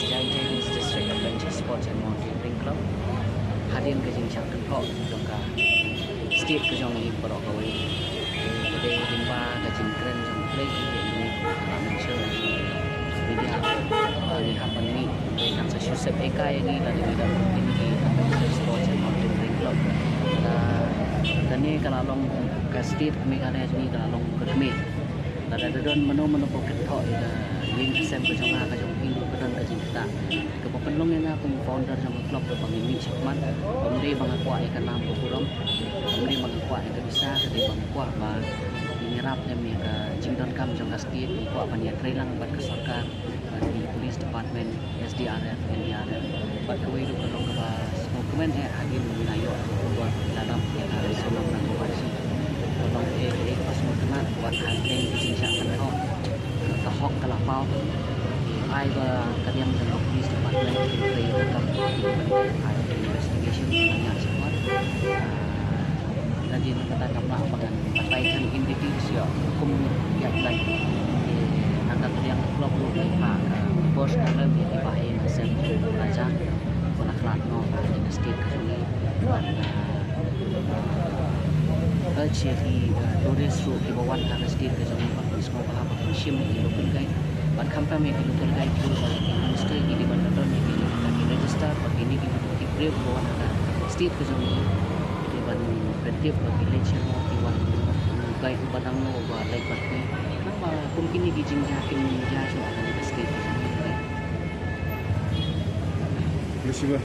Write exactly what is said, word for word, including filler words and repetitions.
Jaintia Hills District Adventure Sports and Mountaineering Club. Hadien ka jingshah kynthoh jong ka state ka jong ngi baroh kawei, ka dei lyngba ka jingkren jong U Blei ïa ngi, ka la mynsiem media ba ngi hap ban mih, kan sa shu sep ïa ka ïa ngi lada ngi dap kum kine ki Adventure Sports and Mountaineering Club. Ka, kane ka la long, ka state ka Meghalaya jong ngi ka la long ka kmie. Lada da don mano mano ba kynthoh ïa ka ïing ka sem ka jong nga ka jong phi, ka don ka jingktah. Kaba pynlong ïa nga kum founder jong ka club ba ngin mih shakhmat, kam dei ba nga kwah ïa ka nam ka burom, kam dei ba nga kwah ïa ka pisa, ka dei ba nga kwah ba ngin ïarap lem ïa ka jingdonkam jong ka state, ngi kwah ban ïatreilang bad ka sorkar, bad ki police department, S D R F, N D R F, bad kawei ruh ka long kaba sngewkmen eh hadien ba ngi la ïoh ka khubor la dap ïa ka Sonam Rangkawbashi. Ka long kaei kaei kaba sngewtynnat, wat ha kane ka jingshah kynthoh ka hok ka la paw. Ai ba ka liang jong ka police department kin trei da ka, ai investigation ban ïa shakhmat. Ah, na jin kata kam lah ba ngan batai tang in details ïa kum ïa lai. Nangta ka liang ka club ruh lai pha ka boss ka lem ïa ki ba ïa ka sem raja. Ko na khlad noh ka dynasty ka jong ngi. Ban, ah, urge ïa ki, ah, tourist ruh kiba wan ha ka state ka jong ngi ba kin sngewbha ba kin shim ïa ki local guide. Bad khamtam ïa ki local guide ruh ba kin register, ki dei ban da don ïa ki, ïa ki register, ba kine ki, ki briew ba wan ha ka state ka jong ngi, ki dei ban pyntip ba ki leit shano, ki wan guide ba dang no, ba leit bad ki. Namar kum kine ki jingjia kin jia shuh ha ka state ka jong ngi. Terima kasih, bah.